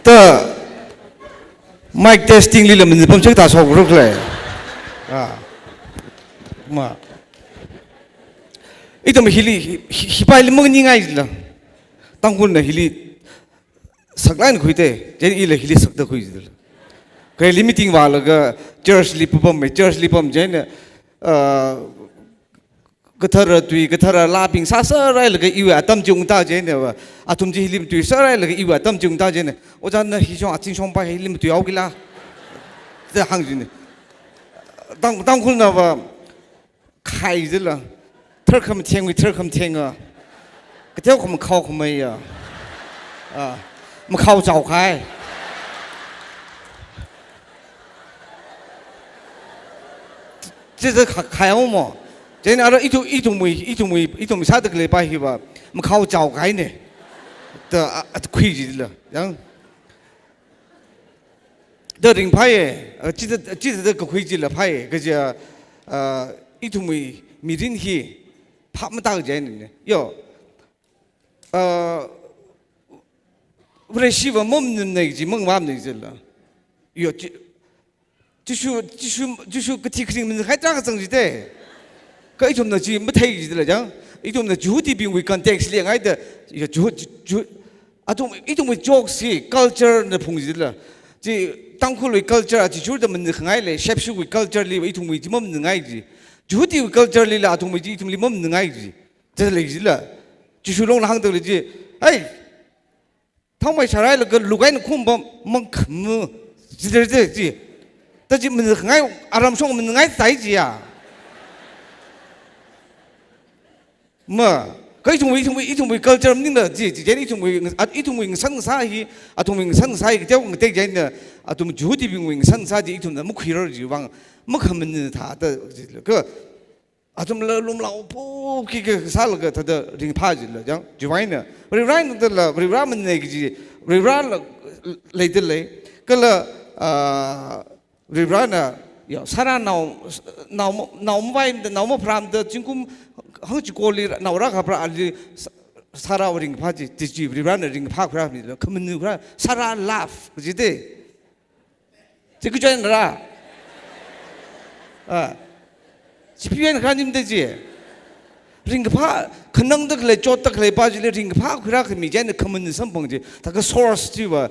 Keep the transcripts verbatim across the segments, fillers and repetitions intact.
Ta mic testing lila manipam chek ta sok ruk le. Ah. Ma. Ithum hili, hi-, hi-, hipai li mang ningai la. Tangkhulna hili saklāk eina khuite, chieina ila hili sakda khui jila. Kha hili meeting vālaga church li papam me, church li pam chieina, ah, kathara tui, kathara lābing sāsārailaga iwui atam chi ungta chieina va. Athum chi hili matuisārailaga iwui atam chi ungta chieina. Ojā na hi shong, aching shong pa hili matuihaokila. Da hāng jina. Tang, Tangkhulna va, khai jila. Tharkhamathengwui tharkhamatheng a. Kateokha makhao khamei a. Ah, makhao chaokhai. Chithā kha-, khaihaomo. Chieina ara ithum, ithumwui, ithumwui, ithum sāda khalei pa hi va, makhao chaokhaine. Da, a, a, khui jila. Yang. Da ringphāye, ah, chithā, chithāda kakhui chila phāye, kaja, ah, ithumwui mirin hi phap matākajai nine. Yo, ah, Vareshiva mamaningmana kaji mangvamana jila. Yo, chi, Jishu, Jishu, Jishu kathi kharing maningkhai tarākha zang jite. Kha ithumna chi mathei jila jang. Ithumna Jihudibingwui context li ngaida, yo, Jihu-, Jihu-, Athum, ithumwui jokes hi culture na phung jila. Chi Tangkhulwui culture a chi churda maningkhangai le, Shepshukwui culture li ithumwui chi mamaningngai ji. Jihudiwui culture lila athumwui chi ithumli mamaningngai ji. Chi lei jila. Jishu longla hāngda lei ji. Hey! Thangmei sharailaga lukai na khumba mangkham ji de ji. Ta chi maningkhangai, aram shong maningkhangai tai ji ya. Ma, kha ithumwui, ithumwui, ithumwui culture maningla ji, ji, chieina ithumwui, a, ithumwui ngasān ngasā hi, athumwui ngasān ngasā hi, kateo ngatek chieina, athum Jihudibingwui ngasān ngasā ji, ithumna makhuirar ji vang, makhamaningthāda ji, kha, athumla lumlao po ki ki sālaga thāda ringphā jila, jang, chiwui eina, Varivarana thāda la, Varivara maningki ji, Varivarala leida lei, kala, ah, Varivarana, ya, Sarah nao, nao, nao mavai da, nao mapharāmada, zingkum hangchiko li, nao rākapharā ali, Sa-, Sarahwui ringphā ji, ti ji, Varivarana ringphā khuirāmi la, khamanu khuirā, Sarah laugh, ji de. Chi kuchai nara. Ah. Chi pian khanim de ji. Ringphā, khanangda khalei, chotda khalei pa chili ringphā khuirākhami chieina khamanu samphang ji, thākha source chiva,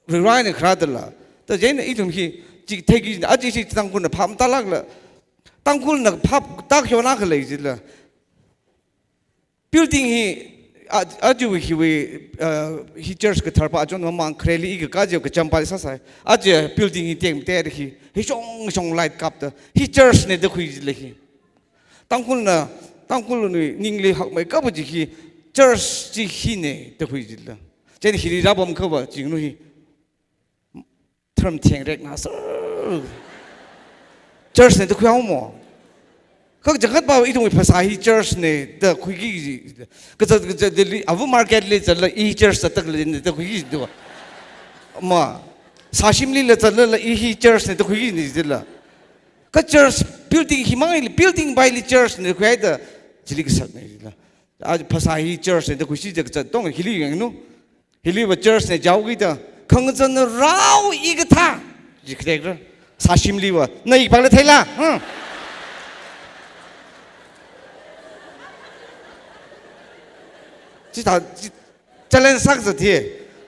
Varivarana khuirāda la. Ta chieina ithum hi, chi theiki, aja chi Tangkhulna phap matālākla. Tangkhulna phap tākayona khalei jila. Building hi, a, aja hiwui, uh, hi church kathar pa achon mamang khareli i kakā ji kacham pa sāsai. Aja building hi teng te hi, hi shong shong light kapta. Hi church ne da khui jila hi. Tangkhulna, Tangkhulwui ningli hakmeikap ji hi, church chi hine da khui jila. Chieina hili rāpam kava jingnu hi. Tharmatheng rekna sir. Church ne da khuihaomo. Kha kachangkhat pa ithumwui phasā hi church ne da khuiki ji. Kaja, kaja Delhi, avu market li zatla i church zatda khalei ne da khuiki ji do. Ma, Sashimlila zatlala i hi church ne da khuiki ji jila. Kha church building hi mang ili, building pa ili church ne khuihaida, chili kasakna jila. A phasā hi church ne da khuishi ja kazat tong hili yangnu. Hiliva church ne jaokida, khangazan rao i kathā. Ji krekra. Sashimliva. Na i pala theila. Hmm. Chithā, chi, challenge sākazat hi.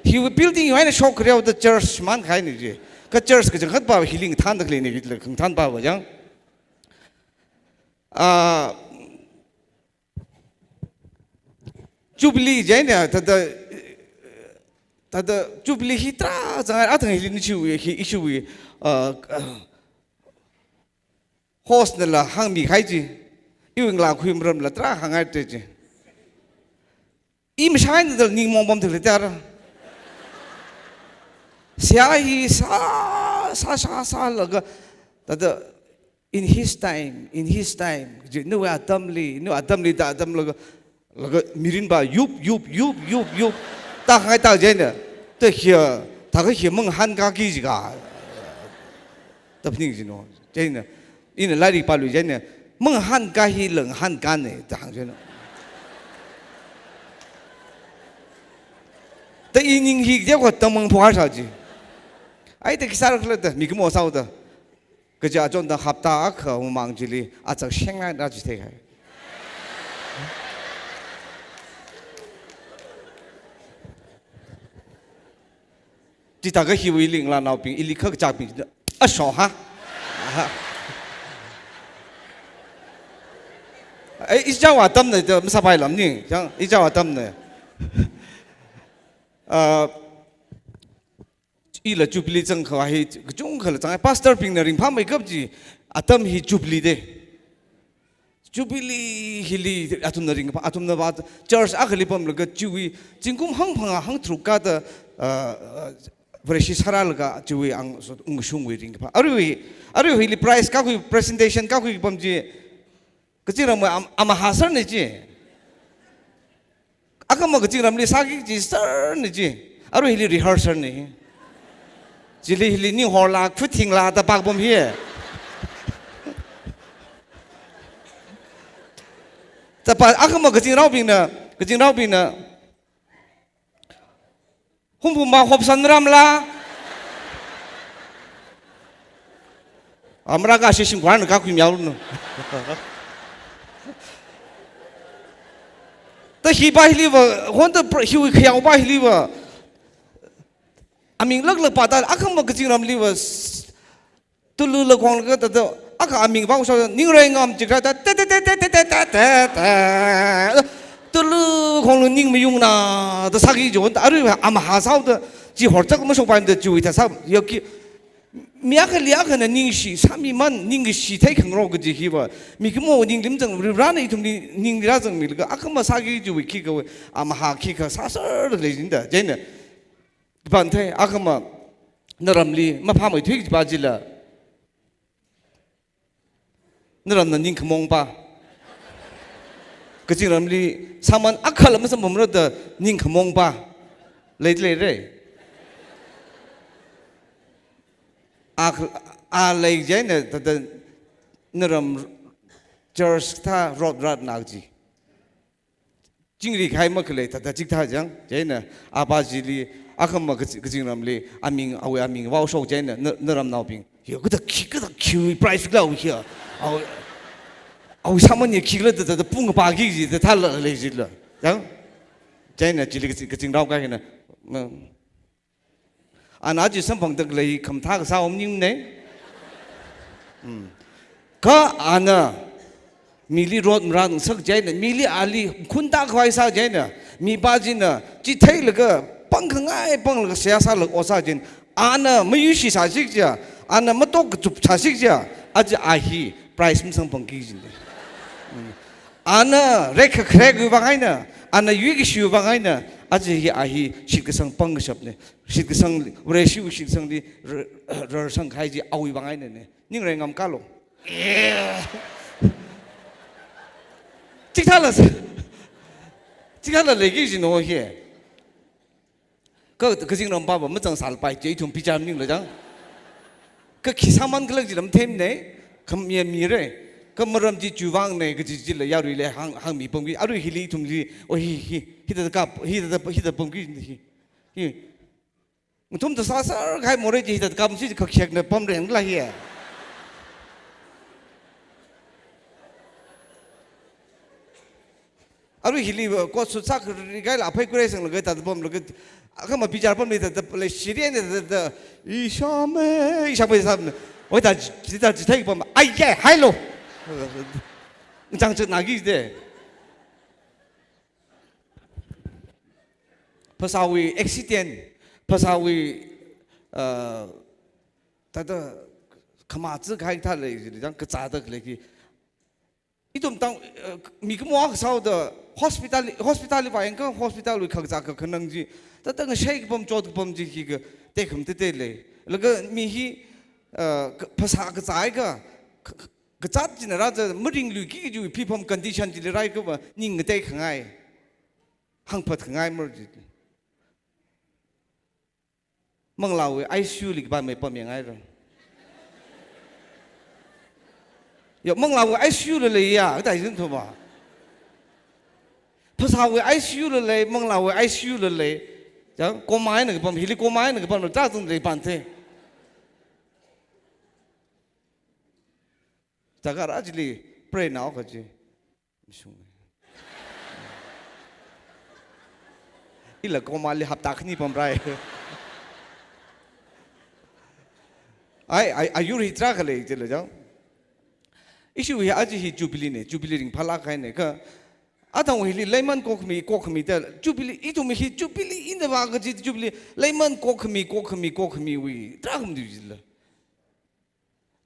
Hi building hi eina shok khareo da church man khai ni ji. Kha church kachangkhat pa hili ngathānda khalei ni, hili ngathān pava jang. Ah, Jubilee chieina, thāda, thāda Jubilee hi tarā zangai, athang hili ni chiwui, hi, ishiwui, uh, host nala hāngmi khai ji, iwui ngalā khui maramla tarā hāngai te ji. I mashai nada ning mong pam thik le tara. Seihā hi sā, sā, sā, sālaga, thāda, In his time, in his time. Ji, nawui atamli, nawui atamli da atam laga, laga mirin pa yup, yup, yup, yup, yup. Ta khangai ta chieina. Ta hia, ta kha hia mang han ka ki ji ka. Ta phaning ji no. Chieina, ina lairik pālui chieina. Mangahānkā hi langahānkāna da hāng china. Da ining hi kya kwa tamang phokha sā chi. Ai da khisāra khala da, mikumo sāhaoda. Kaja achonda hapta akha mamang chili, achak shengngai da chithei hai. Chithākha hiwui lingla naobing, ili khak chakbing, asho ha. Aha. Ai, ichao atamna, da, masāpai lam ni, chang, ichao atamna. Ah, ila Jubilee zangkha hi, kachungkhala zang, pastor bingna ringphāmeikap chi, atam hi Jubilee de. Jubilee hili athumna ringphā, athumna va church akhali pamlaga chiwui, zingkum hangphangā hangtharuk kāda, ah, ah, Vareshi sārālaga chiwui ang so ungshungwui ringphā. Arui, arui hili prize kakhui, presentation kakhui pam chi, kazingramwui am-, amahā sārna chi. Akhama kazingramli sāki kaji sārna chi. Arui hili rehearsal na hi. Chili hili ninghorla, khuthingla da pak pam hi. Chapa akhama kazingraobingna, kazingraobingna, humphu mahop sanramla. Amra kashi shimkhurna kakhui miao no. Da hipa hiliva, honda pr-, hiwui khayaopa hiliva. Aming laklakpa da, akhama kazingramliva, s-, tulu lakhonglaga da, da, akha aming vang sho, ningrei ngam chikra da, te, te, te. Tulu khonglu ning mayungna, da sāki jo, da arui amahā sāhaoda, chi horchak mashokpaimada chiwui thāsā, yoki, mi akhali akhana ningshi, sāmiman, ningkashi theikhangarok kaji hiva, mikumo ningli mazang, Varivarana ithumli ningli rāzangmilaga, akhama sāki chiwui khikha, amahā khikha, sāsāda leichinda, chieina. Pān thei, akhama, naramli, maphāmeithui kajipa chila. Naramna ningkhamongpa. Kazingramli, sāman akhala masamphamra da ningkhamongpa. Lei, leira. A, a lei chieina, thāda, naram church thā rot ratna kaji. Chingri khai makhalei thāda chithā chang, chieina, apa chili, akhama kazi-, kazingramli, aming, awui aming vaoshok chieina, na, naramnaobing. Yo, kathā khi, kathā khi prize la awui hiya. Awui, awui sāman ya khila da, da, da, pung pa ki ji, da thāla lei jila. Chang? Chieina chili kazi-, kazingrao kahina. Ma, ana chi samphangda khalei khamathā kasā om ning ne. Hmm. Kha ana mili rot marāngasak chieina, mili ali khunta khavai sā chieina, mipa china chi theilaga pangkhangai panglaga seihā sālaga ot sā chieina, ana mayuishi sāshik chiya, ana matok kachup sāshik chiya, aja a hi prize masamphangki kajina. Hmm. Ana rekha kharek yu vang eina, ana yuikashiwui vang eina, aja hi a hi shitkasang pangkashapna. Shitkasang, Vareshiwui shitkasangli ra-, rarsang kahai chi awui vang einana. Ningrei ngam kalo. Chithāla, chithāla leiki jino hi. Kha, kazingrampa va mazangsālapai chi ithum bichar maningla chang. Kha khi sāman khala jila mathemna, kham ya mira. Kha maram chi chiwui vangna kaji chila yaruili hāng, hāngmi pamki. Arui hili ithumli, o hi, hi, hithāda kap, hithāda, hithāda pamki, hi, hi. Ngathumda sāsār kahai morei chi hithāda kap chi khakhekna pamrangla hi. Arui hili va, coat suit sākhari kaila aphei khuirei sanglaga thāda pamlaga, akhama bichar pamli thāda lei shirina thāda, ishame, ishame sāme. Oi thāda, thāda chithei pam, ai ye, hailo. Chang chang nagi de. Phasāwui accident, phasāwui, uh, thāda khamathā kahai thā lei, chang kazāda khalei ki. Ithum tang, uh, mikumo akha sāhaoda hospital, hospital li vāyangkha, hospital wui khakazā kakhanang chi. Thāda ngashei kapam, chot kapam chi hi katekham tete lei. Laga mi hi, uh, ka-, phasā kazāhaiakha, ka-, ka-, kazāt china rāzā maringluiki kajiwui phipham condition chili rāhaiakha va, ning ngatei khangai. Hāngphat khangai mar chi. Manglāwui I C U li kapamei pamyangaira. Ya, manglāwui I C U la leiya, kathā zin thuma. Phasāwui I C U la lei, manglāwui I C U la lei. Chang, coma eina kapam, hili coma eina kapam, tazang lei panthe. Chakar ajili pray now kaji. Mishung. Ila coma li hapta khani pamrai. Ai, ai, ayur hitra khalei jila jang. Ishi wi aji hi Jubilee ne, Jubilee ringphālāk kahaine kha. Athang hili leiman kokhami, kokhami ta Jubilee, ithum hi Jubilee ina vā kaji Jubilee, leiman kokhami, kokhami, kokhamiwui, trakam du jila.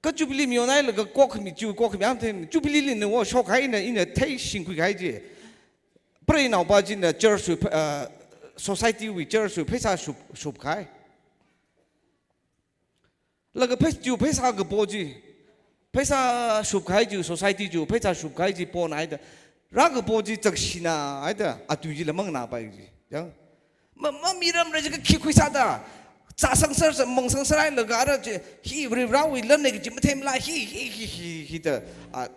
Kha Jubilee mion hailaga kokhami, ju kokhami am the, Jubilee li na wo shokhai ina, ina theishingkhui kahai ji. Pray now pa jina church wui, uh, society wui church wui pheisā shup, shupkhai. Laga phei, ju pheisā kapo ji. Pheisā shupkhai ju, society ju pheisā shupkhai ji pona haida. Rākapo ji chakshina haida, atui jila manganāpai ji. Ya. Ma, mamiramra jiakha khi khuisāda. Zāsangsar, sa, mangsangsar hailaga ara ji, hi Varivarāwui lan ne kaji matheimala, hi, hi, hi, hi, hi da. A,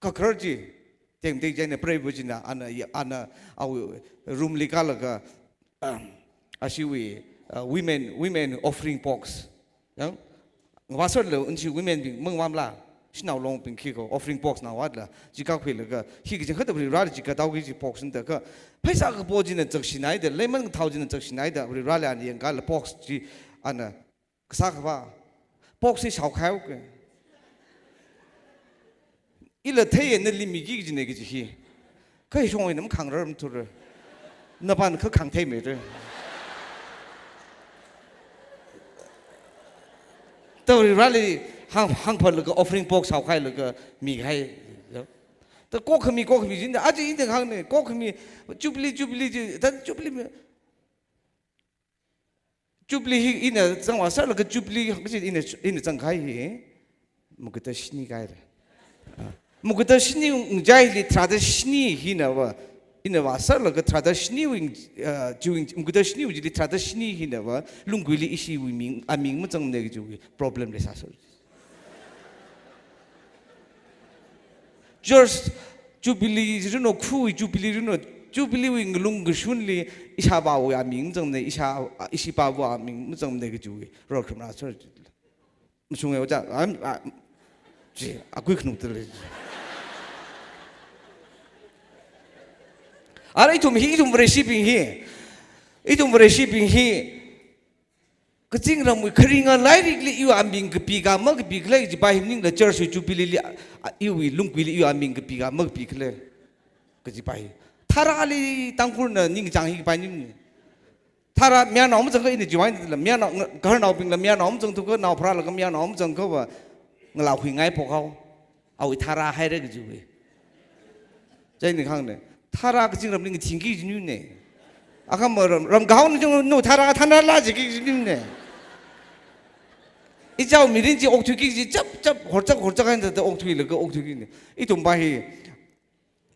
kakar ji, teng teng jaina pray bu jina, ana, ya, ana, awui room li kālaga, um, ashiwui, uh, women, women offering box. Ya? Ngavāsarla unchi women bing, mangvamla, shanao long bing khiko, offering box na watla, jika khuilaga, hi kajing khata Varivarāli jika tau kaji box nda kha, pheisā kapo jina chakshina haida, leiman kathao jina chakshina haida, Varivarāli ana yangkala box ji, ana, kasā khavā. Box hi shaokhai uke. Ila theiya nali miki kajine kaji hi. Kha hi shong ina makhangarar mathura. Napana kha khangtheimeira. Tawri rali hang, hangphalaga offering box shaokhailaga mikahai. Ta kokhami, kokhami jinda, aja ina hāngne, kokhami, Jubilee, Jubilee ji, ta Jubilee mi. Jubilee hi ina zangvāsarlaga Jubilee hi ina, ina zangkahai hi. Mukhta shini kahaira. Ah. Mukhta shini ngachai hili tharāda shini hina va. Ina vāsarlaga tharāda shiniwui, ah, chiwui, mukhta shiniwui chili tharāda shini hina va. Lungguili ishiwui ming, aming mazangmane kajiwui problem leisāsar. Church Jubilee rino, khuwui Jubilee rino, Jubilee wui ngalung kashunli ishāvāwui aming mazangmane, ishā, ishipāwui aming mazangmane kajiwui ror khamrā sar. Mashunga oja, am, a, ji, akui khanukta lei. Ara ithum hi, ithum Vareshibing hi, ithum Vareshibing hi, kazingramwui kharinga lairikli iwui aming kapika makapikhala kajipa hi maningla church wui Jubilee li, a, a, iwui lungguili iwui aming kapika makapikhala kajipa hi. Tharāli Tangkhulna ningchāng hi kapai ning. Tharā mayarnao mazangkha ina chiwui eina la, mayarnao, nga-, gaharnaobingla mayarnao mazangthuka, nao pharālaga mayarnao mazangkha va, ngalā huingai phokhao. Awui tharā haira kajiwui. Chieina hāngne. Tharā kazingramli ngathingki kajinune. Akhama ram, ram kahao na jung nu tharā thanala jiki kajinune. Ichao mirin chi okthuiki kaji chap chap horchak horchak haida okthuilaga okthuikine. Ithumpa hi.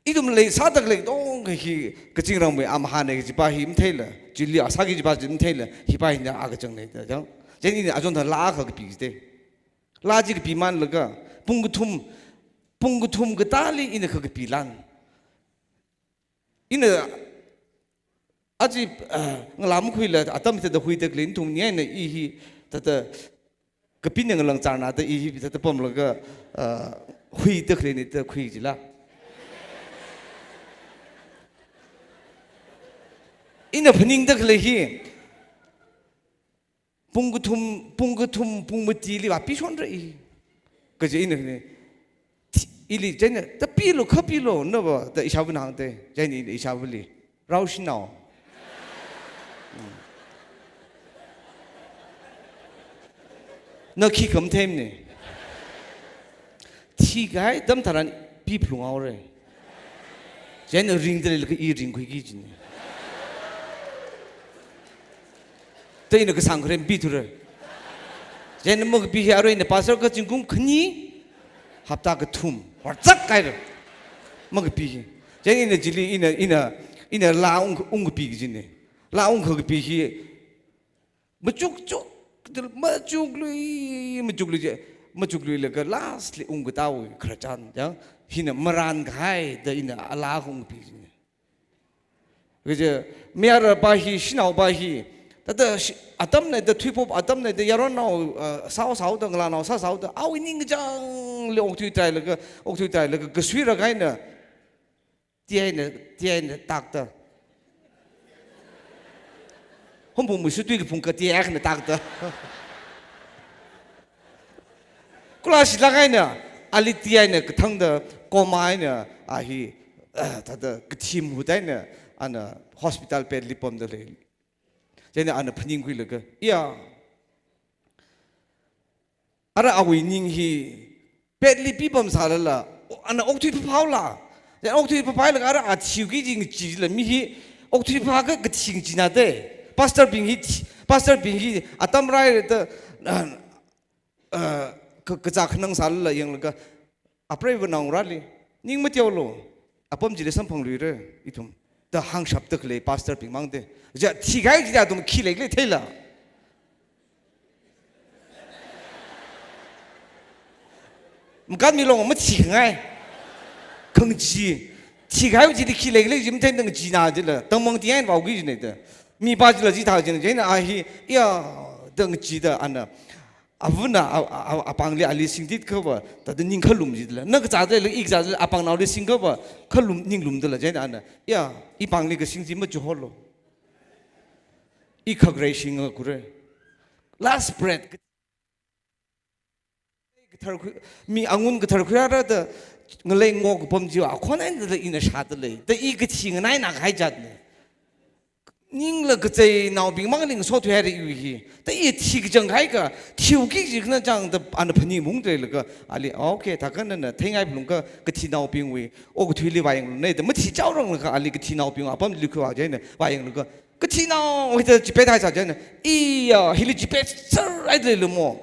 Ithum leisāda khalei tongkha hi kazingramwui amahane kajipa hi matheila. Chili asāki kajipa chi matheila. Hipa hina akachang leida jang. Chieina ina achon tha laa kha kapi jite. Laa chi kapimanlaga, pung kathum, pung kathum katāli ina kha kapilan. Ina aja, ah, ngalā makhuila atam hithāda huida khalei nathumwui eina i hi, thāda kapina ngalang chānada i hi, thāda pamlaga, ah, huida khaleine da khui jila. Ina phaningda khalei hi, pung kathum, pung kathum, pung matili vāpishonra i. Kaje ina ne. Thi-, ili chieina, ta pilu, kha pilu, na va, da ishāvāna hāngte. Chieina ina ishāvāli. Rao shanao. Hmm. Na khi khamatheimane. Thikahai atam tharan pi phalung haora. Chieina ringda leilakha i ringkhuiki kajine. Ta ina kasāng kharem pithura. Chieina makapi hi arui ina pastor kha zingkum khani hapta kathum horchak kahaira. Makapi hi. Chieina ina chili ina, ina, ina laa ung, ungkapi kajine. Laa ungkakapi hi. Machukchuk, machukli, machukli je. Machukluilaga lastly ungkatā wi khararchan, ya, hina marān kahai da ina alā kha ungpi jine. Kaja, mayarpa hi, shanaopa hi, thāda shi-, atamna da thuiphop, atamna da yaronnao, uh, sāsāhaoda, ngalānao sāsāhaoda, awui ningkachāngli okthui tailaga, okthui tailaga, kasuira kahaina, ti eina, ti eina takta. Hom phungwui sutui kaphung ka ti eina takta. Kula shilāk eina, ali ti eina kathangda, coma eina, a hi, ah, thāda kathi mahut eina, ana hospital bed li pamda lei. Chieina ana phaningkhuilaga, ya, ara awui ning hi bed li pipam sālala, ana okthui phaphaola. Then okthui phaphailaga ara a thiuki jing chila mi hi okthui phaka kathi china te. Pastor bing hi thi-, pastor bing hi atam rai da, ah, ah, ka, kazā khanang sālala yanglaga, apreiva naongarāli, ning mateolu, apam chili samphangluira, ithum, da hāngshapda khalei pastor bing mang te. Ja, thikahai chili athum khi leilei theila. Makan mi long mathi khangai. Khangchi. Thikahai chili khi leilei jim then dang china jila. Tangmang ti eina vaoki jine da. Mipa chila chithā jine, chieina a hi, ya, dang chi da ana. Avana, a, a, a, apāngli ali singtit khava, thāda ning khalum jidala. Na kazā dala, i kazā dala, apāngnaoli sing khava, khalum, ninglum dala, chieina ana. Ya, ipāngli kasing chi machuholu. I khakharei singakura. Last breath. Kathar khui, mi angun kathar khuirāra da, ngalei ngok pam chiva, akhon eina da ina shāda lei. Da i kathi nganai na kahai jatne. Ningla kachei naobing mangling sothuihaira iwui hi. Da i thikachang kahai ka, thiuki ji khana chang da ana phaningmung leilaga, ali, okay, thākha nana theingai phalungkha kathi naobingwui okathuili vāyanglunei da, mathi chaoranglaga ali kathi naobing apamli khuivā chieina vāyanglaga, kathi nao hithā chipet haisā chieina, iya, hili chipet sār haida leilamo.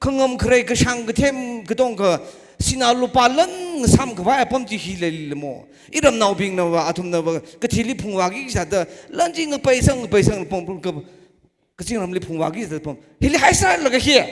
Khangam kharei kashāng kathem katongkha sinā lupā lan samkhavai apam chi hi leilamo. Iramnaobingnava, athumnava, kathili phungvāki sāda, lan chi ngapeisang, ngapeisang pong pong ka, kazingramli phungvāki sāda pam. Hili haisālaga hi.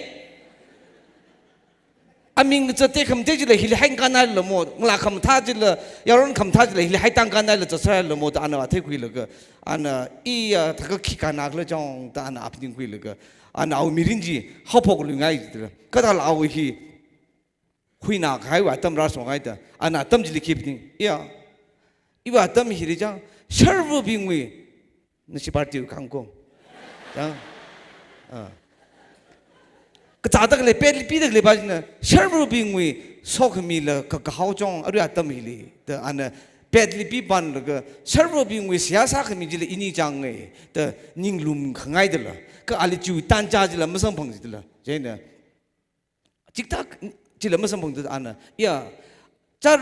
Aming zat tekhamatei chila hili haikhangailamo, ngalā khamathā chila, yaron khamathā chila hili haitangkhangaila zatsālamo da ana athei khuilaga, ana iya thākha khikhangaikhala chang da ana aphaningkhuilaga, ana awui mirin chi haophokluingai jidala. Kathāla awui hi, huina kahaiwui atam rāshongai da, ana atam chili khi phaning, iya. Iva atam hili chang, sharvabingwui, nashi party kangko. Chang. Ah. Kazāda khalei, bed li pida khalei pa china, sharvabingwui sokhamila ka, kahao chong, arui atam hili. Da ana bed li pipanlaga, sharvabingwui seihā sākhami chila ini change, da ninglum khangaidala. Kha ali chiwui tanja chila masamphang jidala. Chieina, chithā chila masamphangda ana, ya, char,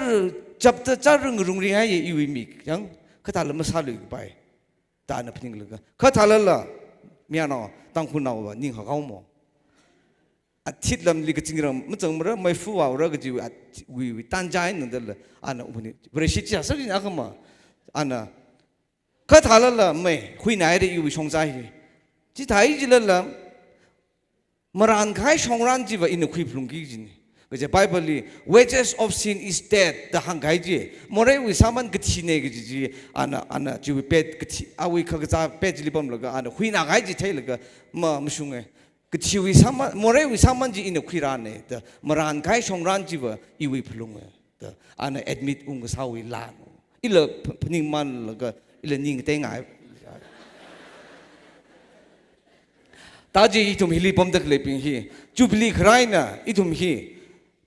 chapta char ngarung ringhaiya iwui mik, yang, kathāla masāluikapai. Da ana phaninglaga. Kathālala, mayarnao, Tangkhulnaova, ning haomo. Athit lamli kazingram, mazangmara, meifa vaora kajiwui, at-, wui, wui, tanja eina dala, ana upani. Vareshi chi asā ina khama, ana, kathālala mei, huinaira iwui shongza hi. Chithāi chilala, marān kahai shongran chiva ina khuiphalungki jine. Kaja Bible li, "Wages of sin is death," da hāngkahai chi. Moreiwui sāman kathine kaji chi, ana, ana chiwui pet kathi, awui khakazā pet chili pamlaga, ana huina kahai chi theilaga, ma, mashunge. Kathiwui sāman, moreiwui sāman chi ina khuirane, da marān kahai shongran chiva iwui phalunge. Da, ana admit ungkasāwui lan. Ila ph-, phaningmanlaga, ila ning teingai. Taji ithum hili pamda khaleibing hi, Jubilee kharā eina, ithum hi,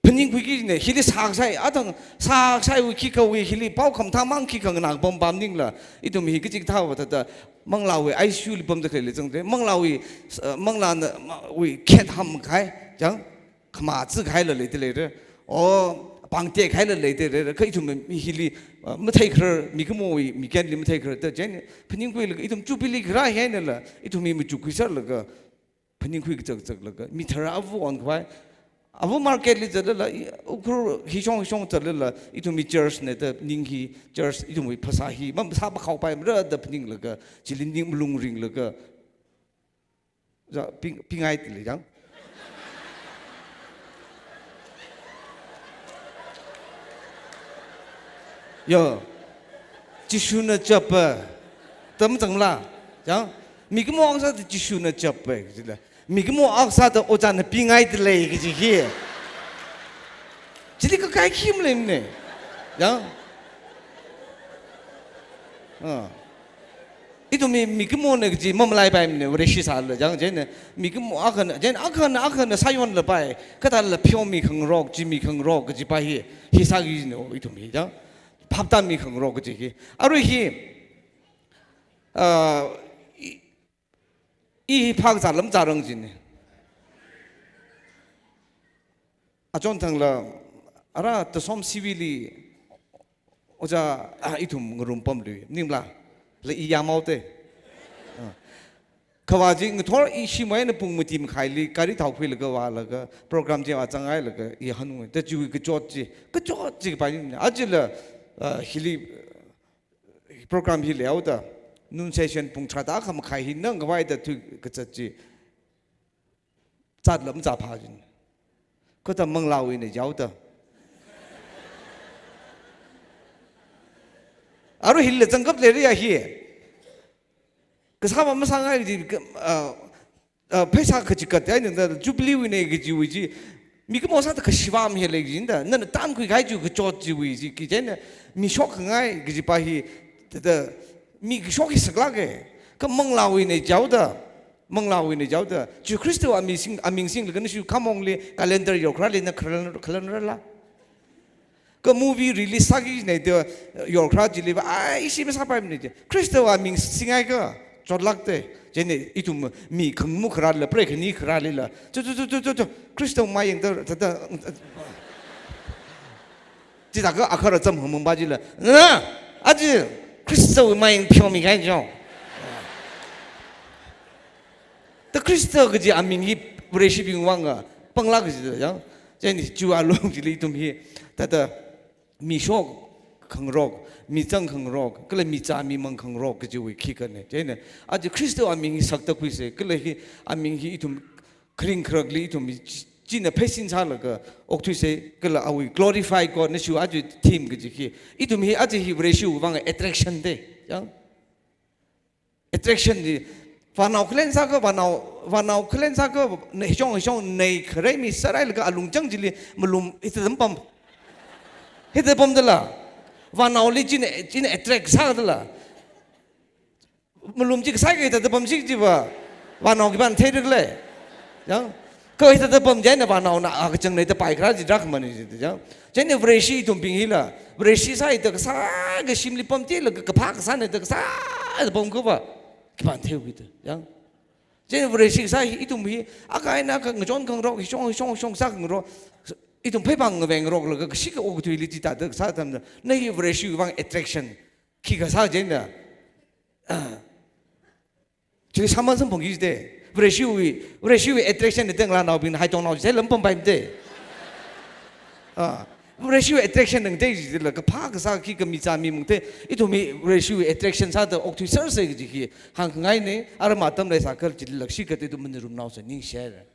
phaningkhuiki jine, hili sākasai, athang sākasaiwui khikawui hili, pao khamathā mang khikha nganā pam pam ningla, ithum hi kachikathāva thāda, manglāwui I C U li pamda khalei zangde, manglāwui, uh, manglāna, ma, wui khet hamkahai, chang, khamā zikahaila leida leira. O, pāng tekahaila leida leira. Kha ithum mi hili, uh, matheikharar, mikumowui, mikenli matheikharar da, chieina phaningkhuilaga ithum Jubilee kharā hi einala, ithum mi machukkhuisālaga, phaningkhui kazakzaklaga, mi tharā ava onkhavai. Ava market li zatlala, i, Ukhrul hishong hishong zatlala, ithum mi church ne da ning hi, church ithumwui phasā hi, ma, sāpakhaopaimara da phaninglaga, chili ning malung ringlaga, za, ping, pingai tili yang. Yo. Jishuna chapa. Tam changla. Chang. Mikumo akha sāda Jishuna chapa, kajila. Mikumo akha sāda ojāna pingaida lei kaji hi. Chili kakai khi maleimana. Chang. Ah. Ithum mi, mikumona kaji mamalaipaimana, Vareshi sālala, chang, chieina, mikumo akhana, chieina akhana, akhana sāyonlapai, kathālala pheomi khangarok, jimi khangarok kajipa hi, hi sāki jina, ithum hi, chang, phaptāmi khangarok kaji hi. Arui hi, ah, i, i hi phakazā lam zārang jina. Achon thangla, ara Tasom C V li, ojā, ah, ithum ngarum pamlui, ningla, la i yamao te. Ah. Kavā chi ngathor ishi maina pung mati makhaili, gari thaokhuilaga vālaga, program chi vāzanghailaga, i hanung, ta chiwui kachot chi, kachot chi kapai ni, ajila, ah, hili, program hi leihaoda, noon session pung tharāda akha makhai hi nangkhavai da thui kazat chi, zatla mazāpha jina. Kha ta manglāwui eina yaoda. Arui hila zangkap leira hi. Kasāva masāngai ji, ka, ah, ah, pheisā kachikat eina da Jubilee wui eina kajiwui chi. Mikumo sāda kashivam hi lei jina da. Nana tankhui kahai chi kachot chiwui chi. Kajina mi shokkhangai kajipa hi. Tada mi kashok hi saklāka. Kha manglāwui eina yaoda. Manglāwui eina yaoda, Jishu Khristawui aming sing, aming singlaga nashi khamongli calendar yorkharāli na khalan, khalanrala. Kha movie release sāki jina da yorkharā chiliva, ai, ishi masāpaimana ji. Khristawui aming singhaiakha, chotlākte. Chieina ithum mi khangamu kharālila, preikhani kharālila. Chu, chu, chu, chu, chu, chu. Khristawui mayang da, da, da. Chithākha akhara cham hangmangpa chila. Na, aja Khristawui mayang pheomi kahai jo. Ta Khrista kaji aming hi Vareshibing vanga panglāk kaji da, chang. Chieina chiwui alung chili ithum hi, tada mi shok khangarok, mi zang khangarok, kala mi zā mi mang khangarok kajiwui khikha ne. Chieina, aja Khristawui aming hi sakta khuisa, kala hi aming hi ithum kharing kharakli ithum hi chi-, china pheisin sālaga okthuisa, kala awui glorify God, nashi aja theme kaji hi. Ithum hi aja hi Vareshiwui vang attraction te, chang. Attraction ji, vānao khalen sāakha, vānao, vānao khalen sāakha, na hishong, hishong, nei kharei mi sārailaga alungchang chili, malum, hithāda pam. Hithāda pamdala. Vānaoli china, china attract sādala. Malum chi kasāi hithāda pam chi jiva, vānao khipāna theirikle. Chang. Kha hithāda pam chieina vānaona akachang nei da paikharā chi drakmani chi, chang. Chieina Vareshi ithumbing hila, Vareshi sāida kasā kashimli pam chila ka, kaphā kasāna da kasāda pamkhava, khipāna theiuki da, chang. Chieina Vareshi sā hi ithum hi, akha eina akha ngachon khangarok, hishong, hishong, hishong sā khangarok. Ithum pheipāng ngaveng ngaroklaga kashi ka okathuili chithāda kasā atamna, na hi Vareshiwui vang attraction khikha sā chieina. Ah. Chi sāman samphangki jite. Vareshiwui, Vareshiwui attraction ni teng lānaobingna haitong nao jite lam pampaimate. Ah. Vareshiwui attraction nang te jitila kaphā kasā khikha mi zā mi mang te. Ithum hi Vareshiwui attraction sāda okthuisersa kaji hi hāngngaina, aram atam leisākha chili lakshi kate ithum manirumnaosa ningshire.